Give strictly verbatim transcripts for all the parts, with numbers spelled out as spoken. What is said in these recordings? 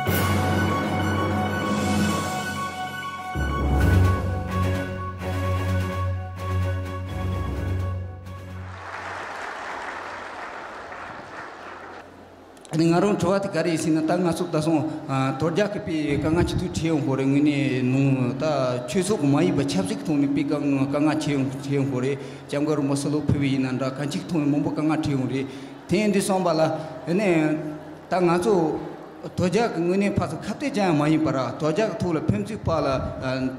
ཨ་ནི་ང་རང་དྲི་བ་དེ་ག་རེ་ཡིན་ཟེར་ན། ད་ང་ཚོ་ད་སོང་ཨ་དོལ་རྒྱལ་གྱི་པའི་དཀའ་ངལ་ཅིག་ཐུག་འཕྲད་ཡོང་གི་རེད། དངོས་གནས་ནང་ད་ཆོས་ཚོགས་ཀྱི་མ་ཡིན་པ་ཆབ་སྲིད་ཀྱི་ཐོག་ནས་དཔེ་དཀའ་ངལ་དཀའ་ངལ་འཕྲད་ཡོང་འཕྲད་ཡོང་གི་རེད། སྐྱབས་མགོན་རིན་པོ་ཆེ་ལོ་ཕུལ་བ་ཡིན་ན་འདྲ། གང་ཅིའི་ཐོག་ནས་མང་པོ་དཀའ་ངལ་འཕྲད་ཡོང་རེད། དེ་ཡིན་དུས་སོང་པ་ལ་ཨ་ནི་ད་ང་ཚོ་དོལ་རྒྱལ་གྱི་དངོས་གནས་ཕར་ཚུར་ཁ་གཏད་བཅག་ཡ་མ་ཡིན་པ་ར། དོལ་རྒྱལ་གྱི་ཐོག་ལ་ཕན་ཚུན་བར་ལ་ཨ།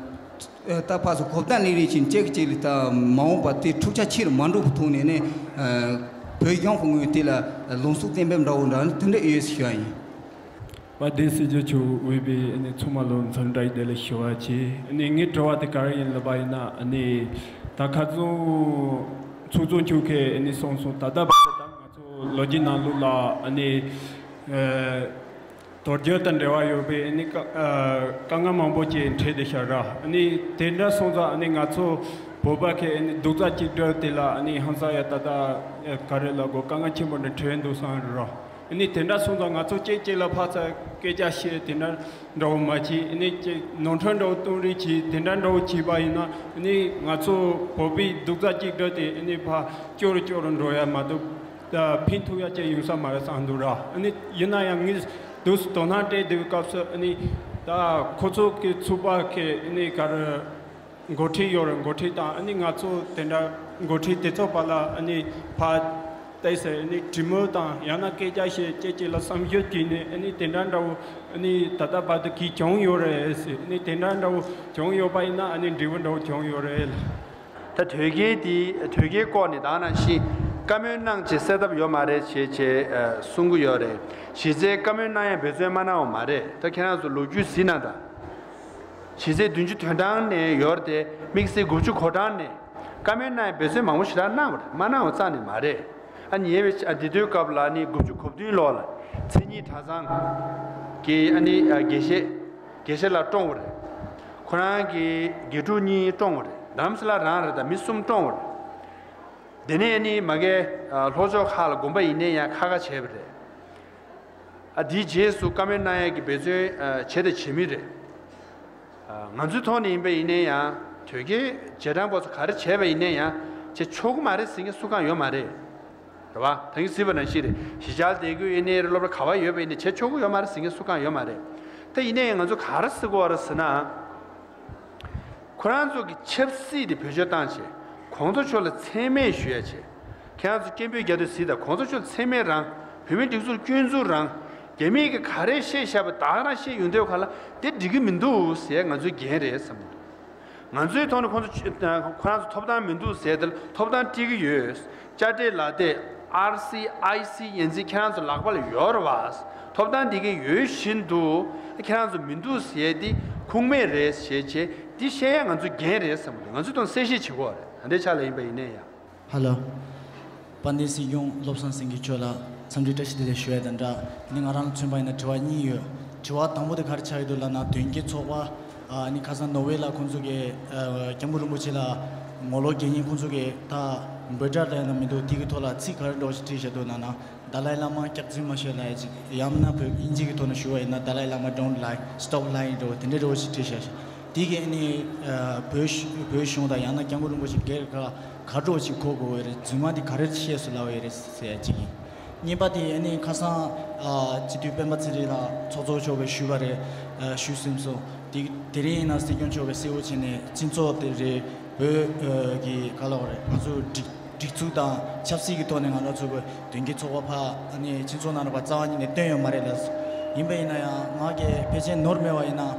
ད་ཕར་ཚུར་གོ་བརྡ་སློང་རེས་བྱས་ནས་གཅིག་གིས་གཅིག་ལ་ད་མ་འོངས་པ་དེ་འཁྲུག་ཆ་ཆེ་རུ་མ་འགྲོ་བའི་ཐོག་ནས་ནས་བོད་གཞུང་གི་ངོས་དེ་ལ་ལངས་ཕྱོགས་གཏན་འབེབས་འདྲ་བོ་འདྲ་ནི་དེ་འདྲ་ཡོད་ཟེར་ཞུ་ཡ་ཡིན། དཔལ་ལྡན་སྲིད་སྐྱོང་མཆོག་འོས་པའི་ཨ་ནི་ཚང་མ་ལ་འཚམས་འདྲི་བདེ་ལེགས་ཞུ་བ་བྱས། ཨ་ནི་ངའི་དྲི་བ་དེ་ག་རེ་ཡིན་ལབ་པ་ཡིན་ན། ཨ་ནི་ད་ཁ་སང་ཚོགས་གཙོ་མཆོག་གིས་ཨ་ནི་གསུངས་སོང་། ད་ལྟ་བར་དུ་ད་ང་ཚོ་ལོ་རྒྱུས་ནང་ལོགས་ལ་ཨ་ནི་ཨ། དོལ་རྒྱལ་དང་འབྲེལ་བ་ཡོད་པའི་ཨ་ནི་དཀའ་ཨ་དཀའ་ངལ་མང་པོ་ཅིག་འཕྲད་བསྡད་ཤག་ར། ཨ་ནི་དེ་འདྲ་སོང་ཙང་ཨ་ནི་ང་ཚོ་བོད་པ་གི་ཨ་ནི་རྡོག་རྩ་གཅིག་སྒྲིལ་དེ་ལ་ཨ་ནི་ཧང་སང་ཡ་ད་ལྟ་ཨ་ག་རེ་ལབ་དགོས། དཀའ་ངལ་ཆེན་པོ་འདྲ་འཕྲད་འདུག་བསམ་ར། ཨ་ནི་དེ་འདྲ་སོང་ཙང་ང་ཚོ་གཅིག་གཅིག་ལ་ཕར་ཚུར་སྐད་ཆ་བཤད་དེ་འདྲ་འདྲ་བོ་མ་བྱེད། ཨ་ནི་གཅིག་ནོར་འཁྲུལ་འདྲ་བོ་གཏོང་རེས་བྱེད་དེ་འདྲ་འདྲ་བོ་བྱས་པ་ཡིན་ན། ཨ་ནི་ང་ཚོ་བོད་པའི་རྡོག་རྩ་གཅིག་སྒྲིལ་དེ་ཨ་ནི་ཕར་སྐྱོ་རུ་སྐྱོ་རུ་འགྲོ་ཡ་མ་གཏོགས། ད་ཕན་ཐོགས་ཡ་ཅིག་ཡོང་ས་མ་རེད་བསམ་འདུག་ར། ཨ་ནི་ཡིན་ན་ཡང་ངས་དུས་སུ་དོ་སྣང་སྤྲད་བསྡད་པའི་སྐབས་སུ། ཨ་ནི་ད་ཁོ་ཚོ་གི་ཚོགས་པ་གི་ཨ་ནི་ག་རེ་འགོ་ཁྲིད་ཡོད་རེད། འགོ་ཁྲིད་དང་ཨ་ནི་ང་ཚོ་དེ་འདྲ་འགོ་ཁྲིད་དེ་ཚོ་བར་ལ་ཨ་ནི་ཕར་བལྟས་ཚེ་ཨ་ནི་གྲོས་མོལ་དང་ཡང་ན་སྐད་ཆ་བཤད། གཅིག་གཅིག་ལ་བསམ་ཤེས་བྱས་ནས་ཨ་ནི་དེ་འདྲ་འདྲ་བོ་ཨ་ནི་ད་ལྟ་བར་དུ་གིས་བྱུང་ཡོད་རེད་ཟེར། ཨ་ནི་དེ་འདྲ་འདྲ་བོ་བྱུང་ཡོད་པ་ཡིན་ན་ཨ་ནི་འབྲས་བུ་འདྲ་བོ་བྱུང་ཡོད་རེད། ད་དོལ་རྒྱལ་དེ་དོལ་རྒྱལ་སྐོར་ནས་ད་ནང་བཞིན་བཀའ་མོལ་གནང་བྱས་སེལ་ཐབས་ཡོད་མ་རེད་ཅེས་ཅེས་ཨ་གསུང་གི་ཡོད་རེད། གཞི་རྩའི་བཀའ་མོལ་གནང་ཡ་འབད་བརྩོན་མ་གནང་བ་མ་རེད། ད་ཁྱེད་རང་ཚོ་ལོ་རྒྱུས་གཟིགས་ན་ད། གཞི་རྩའི་བདུན་ཅུ་དོན་གྲངས་ནས་ཡོད་རེད་དེ། དམིགས་བསལ་དགུ་བཅུ་གོ་གྲངས་ནས་བཀའ་མོལ་གནང་ཡ་འབད་བརྩོན་མང་པོ་ཞེ་དྲག་གནང་བ་རེད། མ་གནང་བ་རྩ་ནས་མ་རེད། ཨ་ཉེ་བའི་ཨ་འདི་དུས་སྐབས་ལ་ནི་དགུ་བཅུ་གོ་བདུན་ལོ་ལ་མཚན་ཉིད་གྲྭ་ཚང་གི་ཨ་ནི་ཨ་དགེ་བཤེས་དགེ་བཤེས་ལགས་བཀྲོངས་པ་རེད། ཁོ་རང་གི་དགེ་ཕྲུག་གཉིས་བཀྲོངས་པ་རེད། རྡ་རམ་ས་ལ་རང་རེད། ད་མི་གསུམ་བཀྲོངས་པ་རེད། དེ་ནས་ནི་མ་གི་ཨ་ལྷོ་ཕྱོགས་ཁག་ལ་དགོན་པ་ཡིན་ནའི་ཡང་ཁ་ཁ་བྱས་པ་རེད། ཨ་དེའི་རྗེས་སུ་བཀའ་མོལ་གནང་ཡས་ཀྱི་འབད་བརྩོན་ཨ་བྱས་དང་བྱེད་མུས་རེད། ཨ་ང་ཚོའི་ཐོག་ནས་ཡིན་པ་ཡིན་ནའི་ཡང་དོལ་རྒྱལ་རྗེས་འབྲང་པ་ཚོ་ག་རེ་བྱས་པ་ཡིན་ནའི་ཡང་བྱེད་ཆོག་གི་མ་རེད་ཟེར་མཁན་སུ་གང་ཡོད་མ་རེད། རེད་བ། ད་གིན་གཟིགས་པ་ནང་བཞིན་རེད། གཞིས་ཆགས་སྡེ་དགོན་ཡིན་ནའི་རེད། སློབ་གྲྭ་ག་པར་ཡོད་པ་ཡིན་ནའི་བྱེད་ཆོག་གི་ཡོད་མ་རེད་ཟེར་མཁན་སུ་གང་ཡོད་མ་རེད། ད་ཡིན་ནའི་ང་ཚོ་ག་རེ་ཟེར་དགོས་རེད་ཟེར་ན། ཁོ་རང་ཚོ་གི་ཆབ་སྲིད་དེ་བེད་སྤྱོད་བཏང་བྱས་གོང་ས་མཆོག་ལ་མཚན་སྨད་ཞུ་ཡ་བྱས། ཁྱེད་རང་ཚོ་སྐད་འབོད་རྒྱག་དུས་གཟིགས་དང་། གོང་ས་མཆོག་མཚན་སྨད་རང་། བོད་མིའི་སྒྲིག་འཛུགས་སྐྱོན་འཛུགས་རང་། རྒྱ་མིས་ཀྱི་ག་རེ་བཤད་བཞག་པ་ད་ག་རང་བཤད་ཡོང་དུས་ག་ལ་དེ་འགྲིག་གི་མི་འདུག་ཟེར་ང་ཚོའི་འགན་རེད་བསམ་གྱི་འདུག་ང་ཚོའི་ཐོག་ནས་ཁོང་ཚོ་ཁོ་རང་ཚོ་ཐོབ་ཐང་མི་འདུག་ཟེར་དེ་ལ་ཐོབ་ཐང་སྤྲད་ཀྱི་ཡོད། དཔྱ་ཁྲལ་ལག་དེབ་ཨར་སི་ཨའི་སི་ཡན་ཆད་ཁྱེད་རང་ཚོ་ལག་པ་ལ་ཡོད་རེད་བ། ཐོབ་ཐང་འདི་གའི་ཡོད་བཞིན་དུ་ཁྱེད་རང་ཚོ་མི་འདུག་ཟེར་དེ་ཁུངས་མེད་རེད་ཟེར་བྱས་འདི་བཤད་ཡ་ང་ཚོའི་འགན་རེད་བསམ་གྱི་འདུག་ང་ཚོའི་ཐོག་གསལ་བཤད་བྱེད་དགོས་རེད། ད་ལྟའི་ཆ་ལ་ཡིན་པ་ཡིན་ནའི་ཡང་། ཧ་ལོ། དཔལ་ལྡན་སྲིད་སྐྱོང་བློ་བཟང་སེང་གེ་མཆོག་ལ་འཚམས་འདྲི་བཀྲ་ཤིས་བདེ་ལེགས་ཞུ་ཡ་དང་སྦྲགས། དེ་ནི་ང་རང་ལ་མཚོན་པ་ཡིན་ན་དྲི་བ་གཉིས་ཡོད། དྲི་བ་དང་པོ་དེ་ག་རེ་ཆགས་ཡོད་འདུག་ལབ་ན། དོན་གཅོད་ཚོགས་པ་ཨ་ནི་ཁ་སང་ནོར་ཝེ་ལ་ཁོང་ཚོ་གིས་ཨ་སྐྱབས་མགོན་རིན་པོ་ཆེ་ལ་ངོ་ལོག་རྒྱག་མཁན་ཁོང་ཚོ་གིས་ད་འབོད་སྒྲ་རེ་ཡང་མི་འདུག་དེ་གི་ཐོག་ལ་ཚིག་ག་རེ་འདྲ་བོ་ཞིག་བྲིས་བཞག་འདུག་ལབ་ན། དཱ་ལའི་བླ་མ་སྐྱག་རྫུན་མ་བཤད་ལབ་ཡ་ཅིག་ཡང་ན་བོད་དབྱིན་ཇི་གི་ཐོག་ནས་ཞུ་བ་ཡིན་ན། Dalai Lama don't lie, stop lying འདྲ་བོ་དེ་འདྲ་འདྲ་བོ་ཞིག་བྲིས་བཞག་ཤག་དེ་གི་ཨ་ནི་ཨ་བོད་བོད་གཞུང་དང་ཡང་ན་སྐྱབས་མགོན་རིན་པོ་ཆེ་སྒེར་ག་ག་འདྲ་བོ་ཞིག་གོ་དགོས་པ་རེད། རྫུན་མ་དེ་ག་རེ་བཤད་སོང་ལབ་པ་ཡོད་རེད་ཟེར་ཡ་གཅིག་ཡིན། གཉིས་པ་དེ་ཨ་ནི་ཁ་སང་ཨ་སྤྱི་འཐུས་སྤེན་པ་ཚེ་རིང་ལགས་ཚོགས་གཙོ་མཆོག་གིས་ཞུས་པ་རེད། ཨ་ཞུས་ཟིན་སོང་། དེ་དེ་རིང་ཡིན་ན་སྲིད་སྐྱོང་མཆོག་གིས་གསལ་བོ་བྱས་ནས་སྤྱི་ཚོགས་དེ་རེད། བོད་ཨ་གི་ག་ལབ་དགོས་རེད། ང་ཚོ་སྒྲིག་སྒྲིག་འཛུགས་དང་ཆབ་སྲིད་ཀྱི་ཐོག་ནས་ང་རང་ཚོ་གི་མདུན་གྱི་ཚོགས་པ་ཕར་ཨ་ནི་སྤྱི་ཚོགས་ནང་ལ་ཕར་རྩ་བ་ཉིད་ནས་བཏོན་ཡོད་མ་རེད་ལབ་སོང་། ཡིན་པ་ཡིན་ན་ཡང་ང་གི་ཕལ་ཆེར་ནོར་མེད་པ་ཡིན་ན་ཨ།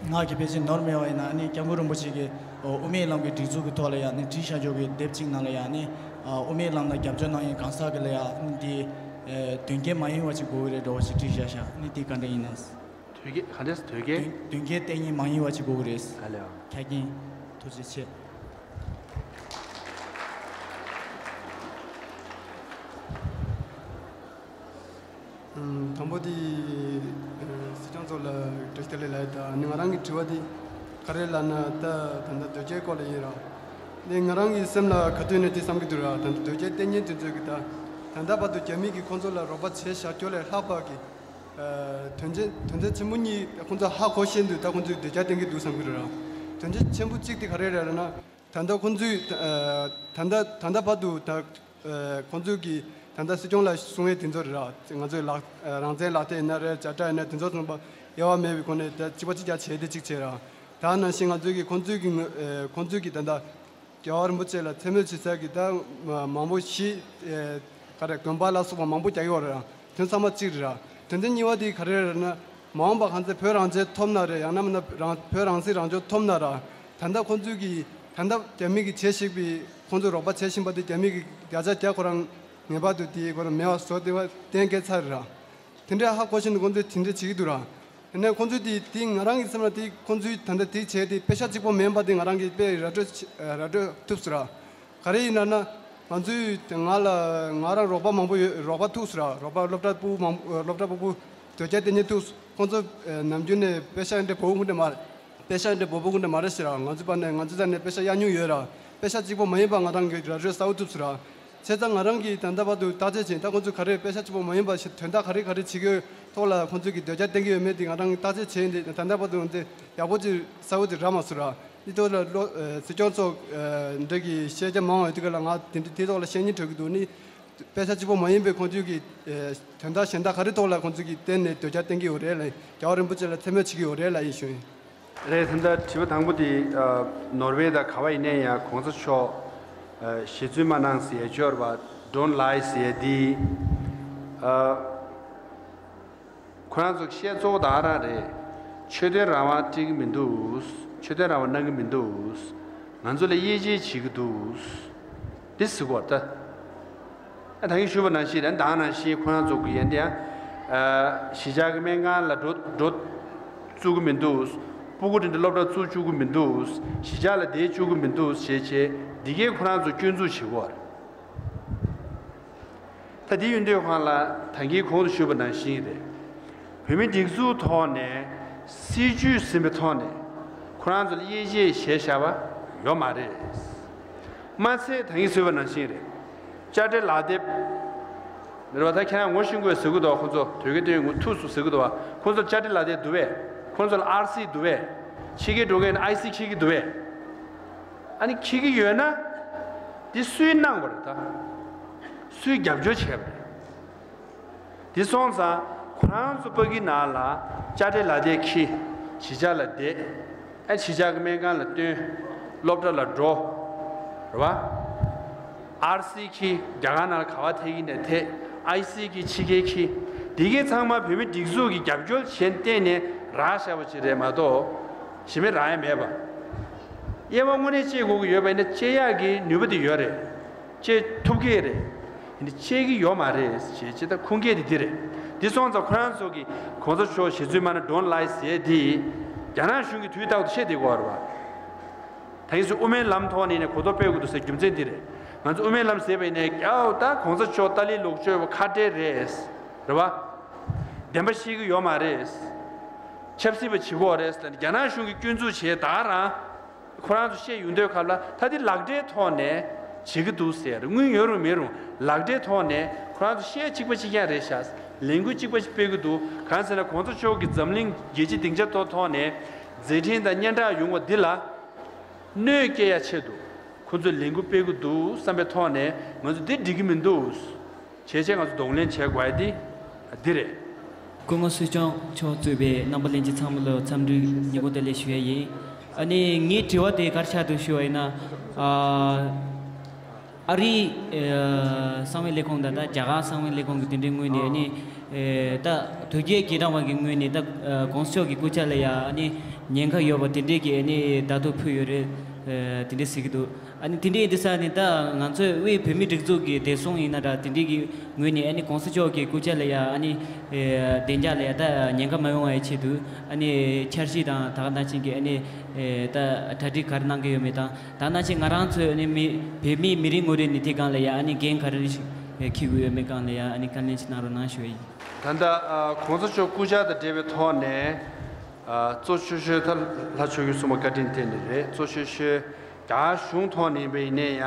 ང་གི་ཕལ་ཆེར་ནོར་མེད་པ་ཡིན་ན་ཨ་ནི་སྐྱབས་མགོན་རིན་པོ་ཆེ་གི་དབུ་མའི་ལམ་གྱི་སྒྲིག་འཛུགས་ཀྱི་ཐོག་ལ་ཡང་ནི་བྲིས་བཞག་ཆོག་གི་དེབ་ཅིག་ནང་ལ་ཡང་ནི་དབུ་མའི་ལམ་ལ་རྒྱབ་སྐྱོར་གནང་མཁན་གང་ཟག་གི་ལ་ཡང་ནི་འདི་དོན་འཁྱོལ་མ་ཡིན་པ་ཅིག་དགོས་ཀྱི་རེད་འདྲ་བོ་ཞིག་བྲིས་བཞག་ཤག་ནི་འདི་ག་འདྲ་ཡིན་ན། དོལ་རྒྱལ་ག་འདྲས་དོལ་རྒྱལ། དོན་དོན་འཁྱོལ་གཏན་ཉིན་མ་ཡིན་པ་ཅིག་དགོས་ཀྱི་རེད། ཨ་ལེ། ཨ། ཆ་རྐྱེན། ཐུགས་རྗེ་ཆེ། ཨམ། དང་པོ་དེ་ཨ་སྲིད་སྐྱོང་མཆོག་ལ་བཀྲ་ཤིས་བདེ་ལེགས་ལབ་ཡ་དང་། ཨ་ནི་ང་རང་གི་དྲི་བ་དེ་ག་རེ་ལབ་ན། ད་ད་ལྟ་དོལ་རྒྱལ་སྐོར་ལ་ཡིན་ར། ནི་ང་རང་གི་སེམས་ལ་ག་དུས་ནས་དེ་བསམ་གྱི་འདུག་ར། ད་ལྟ་དོལ་རྒྱལ་གཏན་ཉིན་དེ་ཚོས་ཀྱི་ད་ ད་ལྟ་བར་དུ་རྒྱ་མི་གིས་ཁོང་ཚོ་ལ་རོགས་པ་བྱས་བཞག་རྒྱུ་ལས་ལྷག་པ་གི་ཨ་དོན་ཆེན་དོན་ཆེན་ཆེན་པོ་གཉིས་ཁོང་ཚོ་ཧ་གོ་ཤེས་དུས་ད་ཁོང་ཚོས་འདོད་ཆགས་བསྟན་གྱི་འདུག་བསམ་གྱི་རེད་ར། དོན་ཆེན་ཆེན་པོ་གཅིག་དེ་ག་རེ་རེད་ལབ་ན། ད་ལྟ་ཁོང་ཚོས་ཨ་ད་ལྟ་ད་ལྟ་བར་དུ་ད་ཨ་ཁོང་ཚོས་ཀྱི་ད་ལྟ་སྲིད་སྐྱོང་ལ་གསུང་ཡས་དེ་ཚོ་རེད་ར། ང་ཚོའི་ལག་ཨ་རང་བཙན་ལག་དེབ་ཡིན་ན་རེད། དཔྱ་ཁྲལ་ཡིན་ན་དེ་ཚོ་ཚང་མ་དབྱེ་བ་མེད་པའི་སྒོ་ནས་ད་གཅིག་པ་གཅིག་རྐྱང་བྱས་ཏེ་གཅིག་བྱས་ར། ད་ནང་བཞིན་ང་ཚོས་ཀྱི་ཁོང་ཚོས་ཀྱི་ཨ་ཁོང་ཚོས་ཀྱི་ད་ལྟ་རྒྱལ་བ་རིན་པོ་ཆེ་ལ་མཚན་སྨད་བྱེད་ས་གི་ད་མང་པོ་ཞིག་ག་རེ་དགོན་པ་ལ་སོགས་པ་མང་པོ་རྒྱག་གི་ཡོད་རེད། དོན་ཚང་མ་གཅིག་རེད། དོན་ཚན་གཉིས་པ་དེ་ག་རེ་རེད་ན། མ་འོངས་པ་གང་ཚེ་བོད་རང་བཙན་ཐོབ་ན་རེད། ཡང་ན་མིན་ན་རང་བོད་རང་སྲིད་རང་སྐྱོང་ཐོབ་ན་ར། ད་ལྟ་ཁོང་ཚོས་ཀྱི་ད་ལྟ་རྒྱ་མི་གིས་བྱེད་བཞིན་པའི་ཁོང་ཚོས་རོགས་པ་བྱེད་བཞིན་པ་དེ་རྒྱ་མི་གིས་བརྒྱ་ཆ་བརྒྱ་ཁོ་རང་ངེས་པར་དུ་དེ་ཁོ་རང་མེད་པ་བཟོ་དེ་བ་གཏན་འཁེལ་ཚར་རེད། དེ་འདྲའི་ཧ་གོ་བཞིན་དུ་ཁོང་ཚོས་དེ་འདྲ་བྱེད་ཀྱི་འདུག་ར། ཡིན་ནའི་ཁོང་ཚོས་དེ་དེ་ང་རང་གི་སེམས་ལ་དེ་ཁོང་ཚོས་ད་ལྟ་དེ་བྱས་ཏེ་དཔེ་ཆ་གཅིག་པོ་མིན་པ་དེ་ང་རང་གིས་དཔེ་ར་སྤྲོད་བྱེད་ར་སྤྲོད་ཐུབ་སོང་ར། ག་རེ་ཡིན་ན་ན། ང་ཚོས་ང་ལ་ང་རང་རོགས་པ་མང་པོ་ཡོད། རོགས་པ་ཐུག་སོང་ར། རོགས་པ་སློབ་གྲྭ་ཕྲུ་གུ་མང་སློབ་གྲྭ་ཕྲུ་གུ་དོལ་རྒྱལ་བསྟེན་མཁན་ཐུག་སོང་། ཁོང་ཚོ་ནམ་རྒྱུན་ནས་དཔེ་ཆ་འདྲ་པོ་ཁུངས་འདྲ་མ་རེད། དཔེ་ཆ་འདྲ་པོ་ཁུངས་འདྲ་མ་རེད་ཟེར་ར། ང་ཚོ་པ་ནས་ང་ཚོ་ས་ནས་དཔེ་ཆ་གཡར་མྱོང་ཡོད་ར། དཔེ་ཆ་གཅིག་པོ་མ་ཡིན་པ་ང་རང་གིས་ར་སྤྲོད་གསལ་པོ་ཐུབ་སོང་ར། བྱས་ཙང་ང་རང་གིས་ད་ལྟ་བར་དུ་བརྟག་དཔྱད་བྱས། ད་ཁོང་ཚོས་ག་རེ་དཔེ་ཆ་གཅིག་པོ་མ་ཡིན་པ་ཞིག་དོན་དག་ག་རེ་ག་རེ་བྱེད་ཀྱི་ཡོད་ཐོག་ལ་ཁོང་ཚོས་ཀྱི་དོལ་རྒྱལ་བསྟེན་གྱི་ཡོད་མེད་དེ་ང་རང་གིས་བརྟག་དཔྱད་བྱས་ཏེ་ད་ལྟ་བར་དུ་ང་ཚོས་ཡག་པོ་ཅིག་གསལ་པོ་ཅིག་རག་མ་སོང་ར། འདི་ཐོག་ལ་བློ་ཨ་སྲིད་སྐྱོང་མཆོག་ཨ་འདྲ་གི་བཤད་རྒྱ་མང་བ་དེ་ག་ལ་ང་དེ་འདྲ་དེ་ཐོག་ལ་བཤད་སྙིང་བྲོ་གི་འདུག་ནི། དཔེ་ཆ་གཅིག་པོ་མ་ཡིན་པའི་ཁོང་ཚོས་ཀྱི་ཨ་དོན་དག་གཞན་དག་ག་རེ་ཐོག་ལ་ཁོང་ཚོས་ཀྱི་བརྟེན་ནས་དོལ་རྒྱལ་བསྟེན་གྱི་ཡོད་རེད་ལ། རྒྱལ་བ་རིན་པོ་ཆེ་ལ་མཚན་སྨད་བྱེད་ཀྱི་ཡོད་རེད་ལ་ཡིན་ཞུ་ཡིན། རེད། ད་ལྟ་དྲི་བ་དང་པོ་དེ་ཨ་ནོར་ཝེ་དང་ག་བ་ཡིན་ནའི་ཡང་གོང་ས་མཆོག་ཨ་ཞེ་ཚུལ་མ་གནང་ཟེར་ཡ་ཅོར་བ་Don't lie ཟེར་ཡ་དེ་ཨ། ཁོ་རང་ཚོ་བཤད་གཙོ་བོ་ད་རང་རེད། ཆོས་དད་རང་དབང་སྤྲད་ཀྱི་མི་འདུག་ཆོས་དད་རང་དབང་གནང་གི་མི་འདུག་ང་ཚོ་ལ་དབྱེ་འབྱེད་བྱེད་ཀྱི་འདུག་འདི་ཟེར་གོ་ད། ཨ་ད་གིན་ཞུས་པ་ནང་བཞིན་རེད། ད་ནང་བཞིན་ཁོ་རང་ཚོ་གི་ཡན་དེ་ཡང་ཨ་གཞིས་ཆགས་ཀྱི་སྨན་ཁང་ལ་འགྲོ་འགྲོ་བཅུག་གི་མི་འདུག་སྤུ་གུ་དེ་འདྲ་སློབ་གྲྭ་བཅུག་བཅུག་གི་མི་འདུག་གཞིས་ཆགས་ལ་བསྡད་བཅུག་གི་མི་འདུག་ཞེས་བྱས་འདི་གས་ཁོ་རང་ཚོ་སྐྱོན་འཛུགས་བྱེད་གོ་རེད། ད་དེ་ཡིན་དུས་སྒང་ལ་ད་གིན་གོང་དུ་ཞུས་པ་ནང་བཞིན་རེད། བོད་མི་སྒྲིག་འཛུགས་ཐོག་ནས་སྲིད་བྱུས་ཟིན་པའི་ཐོག་ནས་ཁོ་རང་ཚོ་ལ་དབྱེ་འབྱེད་བྱས་བཞག་པ་ཡོད་མ་རེད། མ་ཚད་ད་གིན་ཟེར་བ་ནང་བཞིན་རེད། དཔྱ་ཁྲལ་ལག་དེབ་རེད་བ། ད་ཁྱེད་རང་ངོ་ཤེས་དགོས་ཟེར་གི་འདུག་ཁོང་ཚོ་དོལ་རྒྱལ་བསྟེན་ཡོད་ཐུག་སོང་ཟེར་གི་འདུག་བ། ཁོང་ཚོར་དཔྱ་ཁྲལ་ལག་དེབ་འདུག་བས། ཁོང་ཚོ་ལ་ཨར་སི་འདུག་བས། ཕྱི་རྒྱལ་འགྲོ་མཁན་ཨའི་སི་འཁྱེར་གི་འདུག་བས། ཨ་ནི་འཁྱེར་གྱི་ཡོད་ན། འདི་སུས་གནང་བ་རེད་ད། སུས་རྒྱབ་སྐྱོར་བྱས་པ་རེད། འདི་སོང་ཙང་ཁོ་རང་ཚོ་ཕ་གི་ནང་ལ་དཔྱ་ཁྲལ་ལག་དེབ་འཁྱེར། གཞིས་ཆགས་ལ་བསྡད། ཨ་གཞིས་ཆགས་ཀྱི་སྨན་ཁང་ལ་བསྟེན། སློབ་གྲྭ་ལ་འགྲོ། རེད་བ། ཨར་སི་འཁྱེར། རྒྱ་གར་ནང་ལ་ག་བ་ཐད་ཀྱི་ནས་ཐད། ཨའི་སི་འཁྱེར། ཕྱི་རྒྱལ་འཁྱེར། འདི་གའི་ཚང་མ་བོད་མི་སྒྲིག་འཛུགས་ཀྱི་རྒྱབ་སྐྱོར་བྱས་བརྟེན་ནས་རག་བཞག་པ་ཅིག་རེད་མ་གཏོགས། གཞན་མི་རག་ཡ་མེད་པ། དབྱེ་བ་དངོས་གནས་བཅད་དགོས་ཀྱི་ཡོད་པ་ཡིན་ན་བཅད་ཡག་གི་ནུས་པ་དེ་ཡོད་རེད། བཅད་ཐུབ་ཀྱི་རེད། ཡིན་ནའི་བཅད་ཀྱི་ཡོད་མ་རེད་ཞེས་བྱས་ད་ཁུངས་སྐྱེལ་དེ་འདི་རེད། འདི་སོང་ཙང་ཁོ་རང་ཚོ་གིས་གོང་ས་མཆོག་ཞེ་ཚུལ་མ་གནང་Don't lie ཟེར་དེ་རྒྱ་ནག་གཞུང་གིས་དུས་རྟག་ཏུ་བཤད་བསྡད་ཀྱི་ཡོད་རེད་བ། ད་ཡིན་ཙང་དབུ་མའི་ལམ་ཐོག་ནས་ནས་གོ་རྟོགས་སྤེལ་དགོས་འདུག་ཟེར་རྒྱུ་མཚན་འདི་རེད། ང་ཚོ་དབུ་མའི་ལམ་ཟེར་བ་ཡིན་ནའི་ཀྱའོ་ད་གོང་ས་མཆོག་ཏཱ་ལའི་ལོག་སྤྱོད་པ་ཁ་བྲལ་རེད། རེད་བ། བདེན་པ་བཤད་ཀྱི་ཡོད་མ་རེད། ཆབ་སྲིད་པ་བྱེད་ཀྱི་ཡོད་རེད་ཟེར་ནས་རྒྱ་ནག་གཞུང་གིས་སྐྱོན་འཛུགས་བྱས་ད་རང་། ཁོ་རང་ཚོ་བཤད་ཡོང་དུས་སྐབས་ལ་ད་དེ་ལག་འབྲེལ་ཐོག་ནས་བྱེད་ཀྱི་འདུག་ཟེར། དངུལ་ཡོད་རུང་མེད་རུང་ལག་འབྲེལ་ཐོག་ནས་ཁོ་རང་ཚོ་བཤད་གཅིག་པ་གཅིག་རྐྱང་རེད་ཤག་ལས་འགུལ་གཅིག་པ་གཅིག་སྤེལ་གྱི་འདུག་གང་ཟེར་ན་གོང་ས་མཆོག་གིས་འཛམ་གླིང་རྒྱལ་སྤྱིའི་སྡིངས་ཆ་ཐོག་ཐོག་ནས་མཛད་འཕྲིན་དང་སྙན་གྲགས་ཡོང་བ་འདི་ལ་གནོད་སྐྱེལ་ཡ་ཆེད་དུ་ཁོ་ཚོས་ལས་འགུལ་སྤེལ་གྱི་འདུག་བསམ་པའི་ཐོག་ནས་ང་ཚོ་འདི་འགྲིག་གི་མི་འདུག་བྱས་བྱས་ང་ཚོ་གདོང་ལེན་བྱེད་དགོས་ཡ་དེ་འདི་རེད། སྐུ་ངོ་སྲིད་སྐྱོང་མཆོག་གཙོས་པའི་རྣམ་པ་ལྷན་རྒྱས་ཚང་མ་ལ་འཚམས་འདྲི་ཉིན་མོ་བདེ་ལེགས་ཞུ་ཡ་ཡིན། ཨ་ནི་ངའི་དྲི་བ་དེ་ག་རེ་ཆགས་འདུག་ཞུ་བ་ཡིན་ན། ཨ་ཨ་རིའི་ཨ་གསང་བའི་ལས་ཁུངས་དང་ད་རྒྱ་གར་གསང་བའི་ལས་ཁུངས་ཀྱི་དེ་འདྲའི་ངོས་ནས་ཨ་ནི་ཨ་ད་དོལ་རྒྱལ་རྒྱལ་ཐང་བ་གི་ངོས་ནས་ད་ཨ་གོང་ས་མཆོག་གི་སྐུ་ཕྱྭ་ལ་ཡ་ཨ་ནི་ཉེན་ཁ་ཡོད་པ་དེ་འདྲའི་གི་ཨ་ནི་བརྡ་ཐོ་ཕུལ་ཡོད་རེད། ཨ་དེ་འདྲའི་ཟེར་གྱི་འདུག་ཨ་ནི་དེ་འདྲའི་ཡིན་དུས་ས་ནི་ད་ང་ཚོའི་དབུས་བོད་མིའི་སྒྲིག་འཛུགས་ཀྱི་བདེ་སྲུང་ཡིན་ན་འདྲ་དེ་འདྲའི་གི་ངོས་ནས་ཨ་ནི་གོང་ས་མཆོག་གི་སྐུ་ཕྱྭ་ལ་ཡ་ཨ་ནི་ཨེ་བདེ་འཇགས་ལ་ཡ་ད་ཉེན་ཁ་མ་ཡོང་བའི་ཆེད་དུ་ཨ་ནི་འཆར་གཞི་དང་ད་ག་ནང་བཞིན་གྱི་ཨ་ནི་ཨེ་ད་གྲ་སྒྲིག་ག་རེ་གནང་གི་ཡོད་མེད་དང་ད་ནང་བཞིན་ང་རང་ཚོའི་ཨ་ནི་མི་བོད་མིའི་མི་རེ་ངོ་རེ་ནས་དེ་སྒང་ལ་ཡ་ཨ་ནི་འགན་ག་རེ་ཞིག་འཁྱེར་དགོས་ཡོད་མེད་སྒང་ལ་ཡ་ཨ་ནི་བཀའ་ལན་ཞིག་གནང་རོགས་གནང་ཞུ་བ་ཡིན། ད་ལྟ་ཨ་གོང་ས་མཆོག་སྐུ་ཕྱྭ་དང་འབྲེལ་བའི་ཐོག་ནས་ཨ་གཙོ་ཆེ་ཤོས་ད་ལྷ་ཆོས་ཀྱི་སྲུང་མ་བཀའ་དྲིན་དེ་ནི་རེད། གཙོ་ཆེ་ཤོས་རྒྱ་གཞུང་ཐོག་ནས་ཡིན་པ་ཡིན་ནའི་ཡང་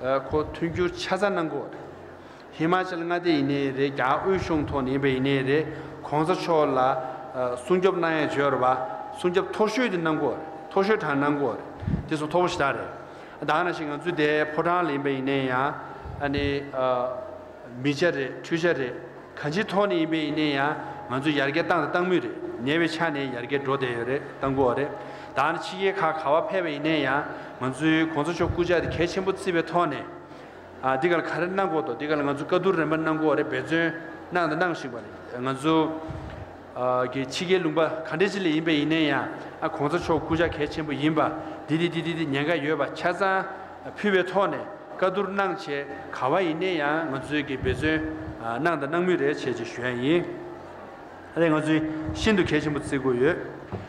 ཨ་ཁོ་མཐུན་འགྱུར་ཆ་ཚང་གནང་དགོས་པ་རེད། ཧི་མ་ཅལ་མངའ་སྡེ་ཡིན་ནའི་རེད། རྒྱ་དབུས་གཞུང་ཐོག་ནས་ཡིན་པ་ཡིན་ནའི་རེད། གོང་ས་མཆོག་ལ་ཨ་སྲུང་སྐྱོབ་གནང་ཡ་བྱོས་ར་བ། སྲུང་སྐྱོབ་མཐོ་ཤོས་དེ་གནང་དགོས་རེད། མཐོ་ཤོས་གྲངས་གནང་དགོས་རེད། དེ་སོགས་མཐོ་པོ་ཞེ་དྲག་རེད། ད་ག་ནང་བཞིན་ང་ཚོའི་དེ་ཕོ་བྲང་ལ་ཡིན་པ་ཡིན་ནའི་ཡང་ཨ་ནི་ཨ་མི་ཆ་རེད། འཕྲུལ་ཆ་རེད། གང་ཅིའི་ཐོག་ནས་ཡིན་པ་ཡིན་ནའི་ཡང་ང་ཚོས་ཡར་རྒྱས་བཏང་དང་བཏང་མུས་རེད། ཉེ་བའི་ཆ་ནས་ཡར་རྒྱས་འགྲོ་བསྡད་ཡོད་རེད། བཏང་དགོས་རེད། ད་ནི་ཕྱི་རྒྱལ་ཁག་ག་བ་ཕེབས་པ་ཡིན་ནའི་ཡང་ང་ཚོའི་གོང་ས་མཆོག་སྐུ་ཕྱྭ་དེ་གལ་ཆེན་པོ་བརྩིས་པའི་ཐོག་ནས། ཨ་འདི་ག་ལ་ག་རེ་གནང་དགོས་འདུག་འདི་ག་ལ་ང་ཚོ་བཀའ་བསྡུར་རིམ་པ་གནང་དགོས་རེད། འབད་བརྩོན་གནང་དང་གནང་བཞིན་པ་རེད། ང་ཚོ་ཨ་གི་ཕྱི་རྒྱལ་ལུང་པ་ག་འདྲ་ཅིག་ལ་ཡིན་པ་ཡིན་ནའི་ཡང་ཨ་གོང་ས་མཆོག་སྐུ་ཕྱྭ་གལ་ཆེན་པོ་ཡིན་པ། འདི་འདི་འདི་འདི་འདི་ཉེན་ཁ་ཡོད་པ་ཆ་ཚང་ཕུལ་བའི་ཐོག་ནས་བཀའ་བསྡུར་གནང་བྱས། ག་བ་ཡིན་ནའི་ཡང་ང་ཚོས་ཀྱི་འབད་བརྩོན་ཨ་གནང་དང་གནང་མུས་རེད་བྱས་ཅེས་ཞུ་ཡ་ཡིན། ཨ་ནི་ང་ཚོས་ཤིན་ཏུ་གལ་ཆེན་པོ་བརྩི་དགོས་ཡོད།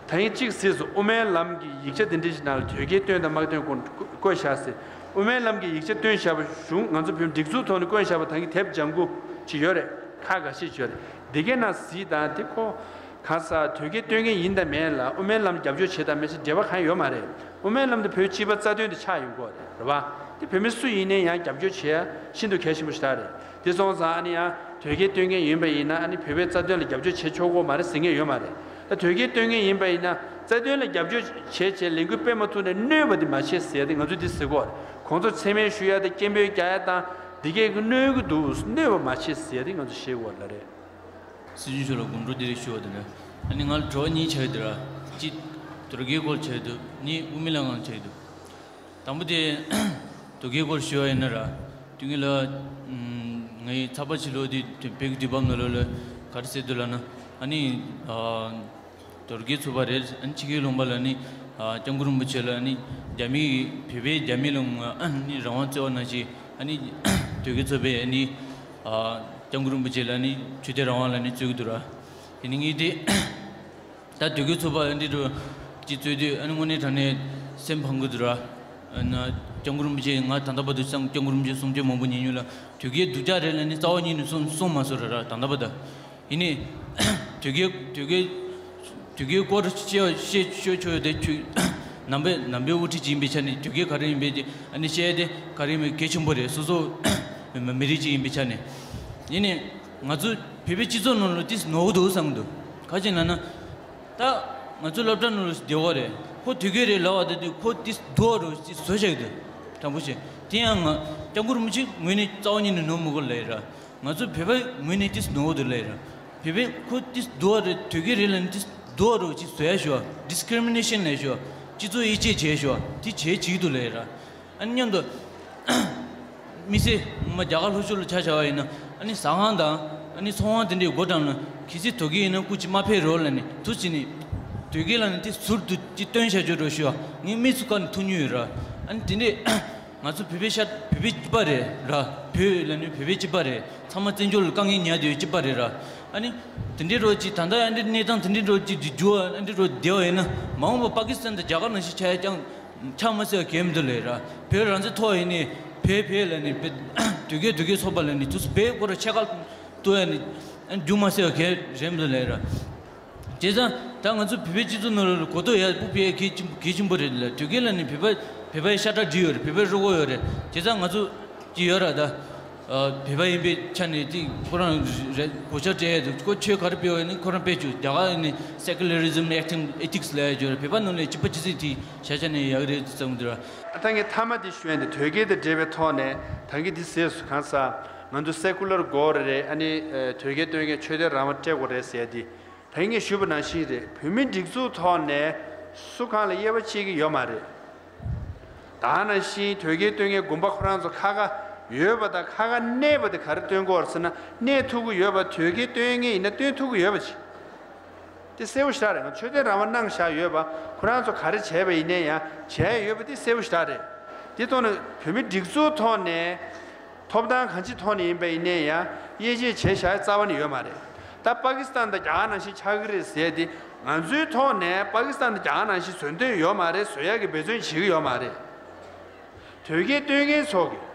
ད་ཡིན་གཅིག་གཟིགས་སོ། དབུ་མའི་ལམ་གྱི་ཡིག་ཆ་འདི་འདྲ་ཞིག་ནང་ལ་དོལ་རྒྱལ་བཏོན་དང་མ་བཏོན་སྐོར་བཀོད་བཞག་ཟེར། དབུ་མའི་ལམ་གྱི་ཡིག་ཆ་བཏོན་བཞག་པ་གཞུང་ང་ཚོ་བོད་མི་སྒྲིག་འཛུགས་ཐོག་ནས་བཀོད་བཞག་པ་ད་གིན་དེབ་ལྗང་ཁུ་ཅིག་ཡོད་རེད། ཁག་འགའ་ཤས་ཅིག་ཡོད་རེད། འདི་གའི་ནང་གཟིགས་དང་། དེ་ཁོ་གང་ཟག་དོལ་རྒྱལ་བཏོན་མཁན་ཡིན་དང་མེད་ལ་དབུ་མའི་ལམ་རྒྱབ་སྐྱོར་བྱེད་དང་མེད་ཅེས་འབྲེལ་བ་གང་ཡོད་མ་རེད། དབུ་མའི་ལམ་དེ་བོད་སྤྱི་པའི་རྩ་དོན་དེ་ཆགས་ཡོང་གི་རེད་བ། དེ་བོད་མི་སུ་ཡིན་ནའི་ཡང་རྒྱབ་སྐྱོར་བྱེད་ཡ་ཤིན་ཏུ་གལ་ཆེན་པོ་ཞིག་རེད། དེ་སོང་ཙང་ཨ་ནི་ཡང་དོལ་རྒྱལ་བཏོན་མཁན་ཡིན་པ་ཡིན་ན་ཨ་ནི་བོད་པའི་རྩ་དོན་ལ་རྒྱབ་སྐྱོར་བྱེད་ཆོག་གི་མ་རེད་ཟེར་མཁན་ཡོད་མ་རེད། ད་དོལ་རྒྱལ་བཏོན་མཁན་ཡིན་པ་ཡིན་ན་རྩ་དོན་ལ་རྒྱབ་སྐྱོར་བྱེད་བྱེད་ལས་འགུལ་སྤེལ་མ་ཐུབ་ནས་གནོད་པ་དེ་མ་བྱེད་ཟེར་ཏེ་ང་ཚོས་འདི་ཟེར་གོ། གོང་ཚོ་མཚན་སྨད་ཞུ་ཡ་དང་སྐད་འབོད་རྒྱག་ཡ་དང་འདི་གས་ཀྱི་གནོད་ཀྱི་འདུག་གནོད་པ་མ་བྱེད་ཟེར་ཏེ་ང་ཚོ་ཞུ་གོ་ལ་རེད། སྲིད་སྐྱོང་མཆོག་ལ་དགོངས་འགྲོ་བདེ་ལེགས་ཞུ་བ་དེ་ལ། ཨ་ནི་ང་ལ་དྲི་བ་གཉིས་ཆགས་ཡོད་དེ་ར། གཅིག་དོལ་རྒྱལ་སྐོར་ཆགས་ཡོད་འདུག་གཉིས་དབུ་མའི་ལམ་སྒང་ཆགས་ཡོད་འདུག་དང་པོ་དེ་དོལ་རྒྱལ་སྐོར་ཞུ་བ་ཡིན་ན་ར། དུས་ངེད་ལ་ངའི་ཚགས་པར་ཕྱི་ལོགས་དེ་བོད་ཀྱི་དུས་བབ་ནང་ལོགས་ལ་ག་རེ་ཟེར་འདུག་ལབ་ན། ཨ་ནི་དོལ་རྒྱལ་ཚོགས་པ་རེད། ཨ་ནི་ཕྱི་རྒྱལ་ལུང་པ་ལ་ནི་སྐྱབས་མགོན་རིན་པོ་ཆེ་ལ་ནི་རྒྱ་མི་བོད་པའི་རྒྱ་མི་ལ་ཨ་ནི་རང་དབང་བརྩི་བ་ནང་བཞིན་ཨ་ནི་དོལ་རྒྱལ་ཚོགས་པས་ཨ་ནི་སྐྱབས་མགོན་རིན་པོ་ཆེ་ལ་ནི་ཆོས་དད་རང་དབང་ལ་ནི་རྩོད་ཀྱི་འདུག་ར། དེ་ནི་ངས་དེ། ད་དོལ་རྒྱལ་ཚོགས་པ་འདི་འདྲ་ཅིག་རྩོད་དུས་ཨ་ནི་དངོས་གནས་དྲང་གནས་སེམས་ཕམ་གི་འདུག་ར། ཨ་ན་སྐྱབས་མགོན་རིན་པོ་ཆེ་ང་ད་ལྟ་བར་དུ་སང་སྐྱབས་མགོན་རིན་པོ་ཆེ་གསུང་ཆོས་མང་པོ་ཉན་མྱོང་ལ་དོལ་རྒྱལ་སྡུག་ཅག་རེད་ལབ་ནི་རྩ་བ་ཉིད་ནས་གསུང་གསུང་མ་སོང་ར་ར་ད་ལྟ་བར་དུ། ཡིན་ནི། དོལ་རྒྱལ་དོལ་རྒྱལ་དོལ་རྒྱལ་སྐོར་བཤད་བཤད་ཤོད་ཆོག་ཡོད་དེ་ཁྱོད་ནང་པའི་ནང་པའི་དབུ་ཁྲིད་ཅིག་ཡིན་པའི་ཆ་ནས་དོལ་རྒྱལ་ག་རེ་ཡིན་པའི་ཨ་ནི་བཤད་དེ་ག་རེ་ཡིན་པའི་གལ་ཆེན་པོ་རེད། སོ་སོ་མི་རིགས་ཅིག་ཡིན་པའི་ཆ་ནས། ཡིན་ནི། ང་ཚོ་བོད་པའི་སྤྱི་ཚོགས་ནང་ལ་ཏིས་ནོར་གི་འདུག་བསམ་གི་འདུག་ག་ཅི་ན་ན། ད་ང་ཚོ་སློབ་གྲྭ་ནང་ལ་སྡེ་བ་རེད། ཁོ་དོལ་རྒྱལ་རེད་ལབ་པ་དེ་དུས་ཁོ་ཏིས་སྡུག་རུ་ཅིག་བཟོ་བྱ་གི་འདུག་དྲང་པོ་བཤད། དེ་ཡང་ང་སྐྱབས་མགོན་རིན་པོ་ཆེ་ངོས་ནས་རྩ་བ་ཉིད་ནས་ནོར་མི་དགོས་ལབ་ཡིན་ར། ང་ཚོ་བོད་པའི་ངོས་ནས་ཏིས་ནོར་འདུག་ལབ་ཡིན་ར། བོད་པའི་ཁོ་ཏིས་སྡུག་རེད་དོལ་རྒྱལ་རེད་ལབ་ནས་ཏིས་སྡུག་རུ་ཅིག་བཟོ་ཡ་ཞུ་བ་ཌིས་ཀི་རི་མི་ནེ་ཤན་ལབ་ཞུ་བ་སྤྱི་ཚོགས་དབྱེ་འབྱེད་བྱས་ཞུ་བ་དེ་བྱས་བྱེད་ཀྱི་འདུག་ལབ་ཡིན་ར། ཨ་ནི་མཉམ་དུ། དམིགས་བསལ་ངོ་མ་རྒྱ་གར་ལྷོ་ཕྱོགས་ལ་ཆ་བཞག་པ་ཡིན་ན་ཨ་ནི་ཟ་ཁང་དང་ཨ་ནི་ཚོང་ཁང་དེ་འདྲའི་སྒོ་འགྲམ་ལ་གལ་སྲིད་དོལ་རྒྱལ་ཡིན་ན་སྐུ་ཅིག་མ་ཕེབས་རོགས་ལབ་ནས་དུ་ཅི་ནི། དོལ་རྒྱལ་ལབ་ནས་དེ་ཟུར་དུ་ཅིག་སྟོན་བྱ་རྒྱུ་རོགས་ཞུ་བ་ངས་མིག་ཆུ་ཁ་ནས་ཐུག་མྱོང་ཡོད་ར། ཨ་ནི་དེ་འདྲའི་ང་ཚོ་བོད་པའི་ཤ་བོད་པའི་སྤྱི་པ་རེད་ར། བོད་ལབ་ནས་བོད་པའི་སྤྱི་པ་རེད། ཚང་མ་བཙན་བྱོལ་ལ་དཀའ་ངལ་ཉར་བསྡད་ཡོད་སྤྱི་པ་རེད་ར། ཨ་ནི་དེ་འདྲའི་རོགས་ཅིག་ད་ལྟ་ཨ་འདྲའི་གནས་སྟངས་དེ་འདྲའི་རོགས་ཅིག་འགྱུར་བ་ཨ་འདྲའི་རོགས་བསྡད་པ་ཡིན་ན་མ་འོངས་པ་པ་ཀི་སི་ཐན་དང་རྒྱ་གར་ནང་བཞིན་ཆགས་ཡ་ཀྱང་། ཆགས་མ་སྲིད་པ་གལ་མི་འདུག་ལབ་ར། བོད་རང་བཙན་ཐོག་ཡིན་ནི། བོད་བོད་ལབ་ནི་བོད། དོལ་རྒྱལ་དོལ་རྒྱལ་ཚོགས་པ་ལབ་ནི་དུས་སུ་བོད་སྐོར་ཕྱེད་ཀ་གཏོད་ཡ་ནི། རྒྱུ་མ་སྲིད་པ་གལ་རེད་མི་འདུག་ལབ་ར། བྱས་ཙང་ད་ང་ཚོ་བོད་པའི་སྤྱི་ཚོགས་ནང་ལ་གོ་རྟོགས་ཡག་པོ་སྤེལ་ཡ་གལ་ཆེན་གལ་ཆེན་པོ་རེད་ལ། དོལ་རྒྱལ་ལབ་ནི་བོད་པ་བོད་པའི་ཤ་ཁྲག་འདྲེས་ཡོད་རེད། བོད་པའི་རུས་ཁོག་ཡོད་རེད། བྱས་ཙང་ང་ཚོ་ཅི་ཡོད་ར་ད། བོད་པ་ཡིན་པའི་ཆ་ནས་དེ་ཁོ་རང་རེད་གོ་ཆ་སྤྲད་ཡ་དུ་ཁོ་ཆོས་ག་རེ་སྤེལ་བ་ཡིན་ན་ཁོ་རང་སྤེལ་བཅུག་རྒྱ་གར་ཡིན་ནི་སེ་ཀུ་ལ་རི་ཛམ་ཨེ་ཐིག་ཨེ་ཐིག་སི་ལབ་ཡ་ཅིག་ཡོད་རེད། བོད་པ་ནང་ལ་སྤྱི་པ་སྤྱི་ཚིག་དེ་བྱ་བྱ་ནས་ཡག་རེད་བསམ་གི་འདུག་ར། ད་ངས་མཐའ་མ་དེ་ཞུ་ཡ་འདི་དོལ་རྒྱལ་དང་འབྲེལ་བའི་ཐོག་ནས་ད་གིན་འདི་ཟེར་སུ་གང་ཟག་ང་ཚོ་སེ་ཀུ་ལར་དགོས་རེད། ཨ་ནི་དོལ་རྒྱལ་སྟོན་མཁན་ཆོས་དད་རང་དབང་སྤྲད་དགོས་རེད་ཟེར་ཡ་འདི། ད་ངས་ཞུས་པ་ནང་བཞིན་རེད། བོད་མི་སྒྲིག་འཛུགས་ཐོག་ནས་སུ་གང་ལ་དབྱེ་བ་ཕྱེ་གི་ཡོད་མ་རེད། ད་ནང་བཞིན་དོལ་རྒྱལ་སྟོན་མཁན་དགོན་པ་ཁོ་རང་ཚོ་ཁ་ཁ་ཡོད་པ་དང་ཁ་ཁ་གནས་པ་དེ་ག་རེ་སྟོན་གི་ཡོད་རེད་ཟེར་ན། གནས་ཐུབ་ཀྱི་ཡོད་པ་དོལ་རྒྱལ་སྟོན་མཁན་ཡིན་ན་སྟོན་ཐུབ་ཀྱི་ཡོད་པ་ཅིག་དེ་གསལ་པོ་ཞེ་དྲག་རེད། ང་ཆོས་དད་རང་དབང་གནང་བཞག་ཡོད་པ་ཁོ་རང་ཚོ་ག་རེ་བྱས་པ་ཡིན་ནའི་ཡང་བྱས་ཡོད་པ་དེ་གསལ་པོ་ཞེ་དྲག་རེད། དེ་ཐོག་ནས་བོད་མི་སྒྲིག་འཛུགས་ཐོག་ནས། ཐོབ་ཐང་གང་ཅིའི་ཐོག་ནས་ཡིན་པ་ཡིན་ནའི་ཡང་དབྱེ་འབྱེད་བྱས་བཞག་རྩ་བ་ནས་ཡོད་མ་རེད། ད་པ་ཀི་སི་ཐན་དང་རྒྱ་གར་ནང་བཞིན་ཆགས་ཀྱི་རེད་ཟེར་ཏེ་ང་ཚོའི་ཐོག་ནས་པ་ཀི་སི་ཐན་དང་རྒྱ་གར་ནང་བཞིན་བཟོ་འདོད་ཡོད་མ་རེད། བཟོ་ཡག་གི་འབད་བརྩོན་བྱེད་ཀྱི་ཡོད་མ་རེད། དོལ་རྒྱལ་སྟོན་མཁན་ཚོ་གིས་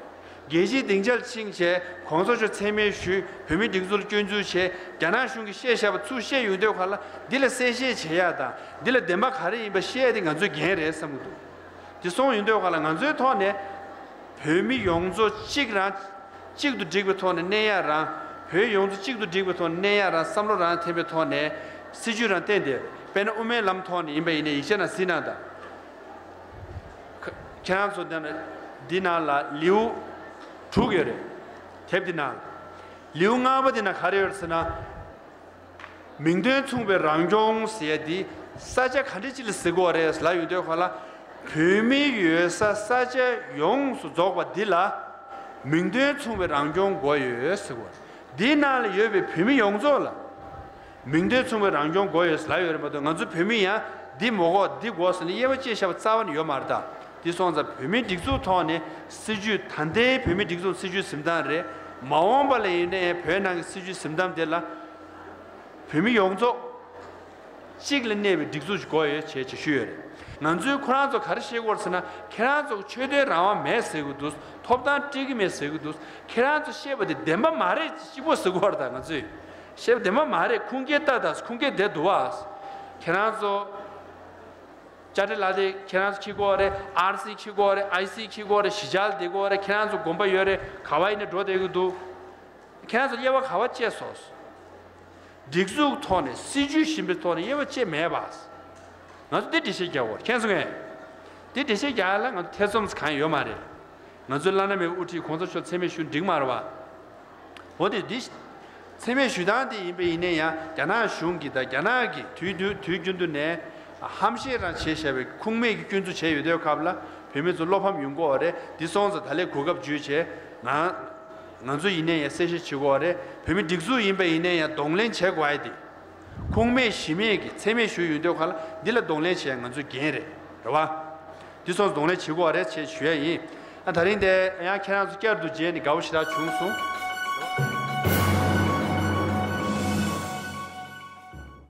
རྒྱལ་སྤྱིའི་སྡིངས་ཆར་ཕྱིན་བྱས་གོང་ས་མཆོག་མཚན་སྨད་ཞུས། བོད་མིའི་སྒྲིག་འཛུགས་ལ་སྐྱོན་འཛུགས་བྱས། རྒྱ་ནག་གཞུང་གིས་བཤད་བཞག་པ་ཚུར་བཤད་ཡོང་དུས་ག་ལ་འདི་ལ་གསལ་བཤད་བྱེད་ཡག་དང་འདི་ལ་བདེན་པ་ག་རེ་ཡིན་པ་བཤད་ཡག་དེ་ང་ཚོའི་འགན་རེད་བསམ་གྱི་འདུག་དེ་སོང་ཡོང་དུས་ག་ལ་ང་ཚོའི་ཐོག་ནས་བོད་མི་ཡོངས་རྫོགས་གཅིག་རང་ གཅིག་ཏུ་བསྒྲིལ་བའི་ཐོག་ནས་གནས་ཡག་རང་། བོད་ཡོངས་རྫོགས་གཅིག་ཏུ་བསྒྲིལ་བའི་ཐོག་ནས་གནས་ཡག་རང་། བསམ་བློ་རང་འཐེན་པའི་ཐོག་ནས་སྲིད་བྱུས་རང་བསྟན་ཏེ། དཔེར་ན་དབུ་མའི་ལམ་ཐོག་ནས་ཡིན་པ་ཡིན་ནའི་ཡིག་ཆ་ནང་གཟིགས་གནང་དང་། ཁ- ཁྱེད་རང་ཚོ་འདི་ན་འདི་ནང་ལ་ལེའུ་དྲུག་ཡོད་རེད། དེབ་འདི་ནང་ལ། ལེའུ་ལྔ་པ་འདི་ནང་ག་རེ་ཡོད་ཟེར་ན། མིང་དོན་མཚུངས་པའི་རང་སྐྱོང་ཟེར་ཡ་འདི་ས་ཆ་ག་འདྲ་ཅིག་ལ་ཟེར་དགོས་རེད་ལབ་ཡོང་དུས་ག་ལ། བོད་མི་ཡོད་ས་ས་ཆ་ཡོངས་སུ་རྫོགས་པ་འདི་ལ་མིང་དོན་མཚུངས་པའི་རང་སྐྱོང་དགོས་ཡོད་ཟེར་དགོས། འདིའི་ནང་ལ་ཡོད་པའི་བོད་མི་ཡོངས་རྫོགས་ལ་མིང་དོན་མཚུངས་པའི་རང་སྐྱོང་དགོས་ཡོད་ལབ་ཡོད་རེད་མ་གཏོགས། ང་ཚོ་བོད་མི་ཡང་འདི་མི་དགོས་འདི་དགོས་ཟེར་ནས་དབྱེ་བ་དཔྱད་བཞག་པ་རྩ་བ་ནས་ཡོད་མ་རེད་ད། འདི་སོང་ཙང་བོད་མིའི་སྒྲིག་འཛུགས་ཐོག་ནས་སྲིད་བྱུས། ད་ལྟའི་བོད་མིའི་སྒྲིག་འཛུགས་སྲིད་བྱུས་འཛིན་སྟངས་རེད། མ་འོངས་པ་ལ་ཡིན་ནའི་བོད་ནང་གི་སྲིད་བྱུས་འཛིན་སྟངས་དེ་ལ་བོད་མི་ཡོངས་རྫོགས་གཅིག་ལ་གནས་པའི་སྒྲིག་འཛུགས་ཅིག་དགོས་ཡོད་ཅེས་ཅིག་ཞུས་ཡོད་རེད། ང་ཚོས་ཁོ་རང་ཚོ་ག་རེ་བཤད་ཀྱི་ཡོད་རེད་ཟེར་ན། ཁྱེད་རང་ཚོ་ཆོས་དད་རང་དབང་མེད་ཟེར་གྱི་འདུག་ཐོབ་ཐང་སྤྲད་ཀྱི་མེད་ཟེར་གྱི་འདུག་ཁྱེད་རང་ཚོ་བཤད་པ་དེ་བདེན་པ་མ་རེད་ཅེས་གཅིག་པོ་ཟེར་གྱི་ཡོད་རེད། ད་ང་ཚོས་བཤད་པ་བདེན་པ་མ་རེད། ཁུངས་སྐྱེལ་ལྟ་དང་ཁུངས་སྐྱེལ་བསྡད་འདུག་བ། ཁྱེད་རང་ཚོ་དཔྱ་ཁྲལ་ལག་དེབ་ཁྱེད་རང་ཚོ་འཁྱེར་དགོས་རེད། ཨར་སི་འཁྱེར་དགོས་རེད། ཨའི་སི་འཁྱེར་དགོས་རེད། གཞིས་ཆགས་ལ་བསྡད་དགོས་རེད། ཁྱེད་རང་ཚོ་དགོན་པ་ཡོད་རེད། ག་བ་ཡིན་ནའི་འགྲོ་བསྡད་ཀྱི་འདུག་ཁྱེད་རང་ཚོ་དབྱེ་བ་ག་བ་བཅད་སོང་། སྒྲིག་འཛུགས་ཐོག་ནས་སྲིད་བྱུས་ཟིན་པའི་ཐོག་ནས་དབྱེ་བ་བཅད་མེད་པ། ང་ཚོ་འདི་འགྲེལ་བཤད་རྒྱག་དགོས་རེད། མཁྱེན་སོང་ངས། འདི་འགྲེལ་བཤད་རྒྱག་ཡ་ལ་ང་ཚོ་ཐེ་ཚོམ་གང་ཡང་ཡོད་མ་རེད། ང་ཚོའི་བླ་ན་མེད་པའི་དབུ་ཁྲིད་གོང་ས་མཆོག་མཚན་སྨད་ཞུ་འགྲིག་མ་རེད་བ། འོ་དེ་འདི། མཚན་སྨད་ཞུ་སྟངས་དེ་ཡིན་པ་ཡིན་ནའི་ཡང་རྒྱ་ནག་གཞུང་གིས་དང་རྒྱ་ནག་གིས་དུས་དུས་དུས་རྒྱུན་དུ་ནས་ཧམ་བཤད་རང་བྱས་བཞག་པའི་ཁུངས་མེད་ཀྱི་སྐྱོན་འཛུགས་བྱས་ཡོད་དུས་སྐབས་ལ་བོད་མི་ཚོ་བློ་ཕམ་ཡོང་གི་ཡོད་རེད། འདི་སོང་ཙང་ད་ལས་གོ་སྐབས་བརྒྱུད་བྱས་ང་ང་ཚོ་ཡིན་ནའི་ཡང་གསལ་བཤད་བྱེད་དགོས་པ་རེད། བོད་མི་སྒྲིག་འཛུགས་ཡིན་པ་ཡིན་ནའི་ཡང་གདོང་ལེན་བྱེད་དགོས་ཡ་དེ། ཁུངས་མེད་གཞི་མེད་ཀྱི་མཚན་སྨད་ཞུ་ཡོང་དུས་སྐབས་ལ་འདི་ལ་གདོང་ལེན་བྱེད་ཡ་ང་ཚོའི་འགན་རེད། རེད་བ། འདི་སོང་ཙང་གདོང་ལེན་བྱེད་དགོས་པ་རེད་ཅེས་ཞུ་ཡ་ཡིན། ཨ་ད་རིང་དེ་ཡང་ཁྱེད་རང་ཚོ་བསྐྱར་དུ་མཇལ་ནས་དགའ་པོ་ཞེ་དྲག་བྱུང་སོང་།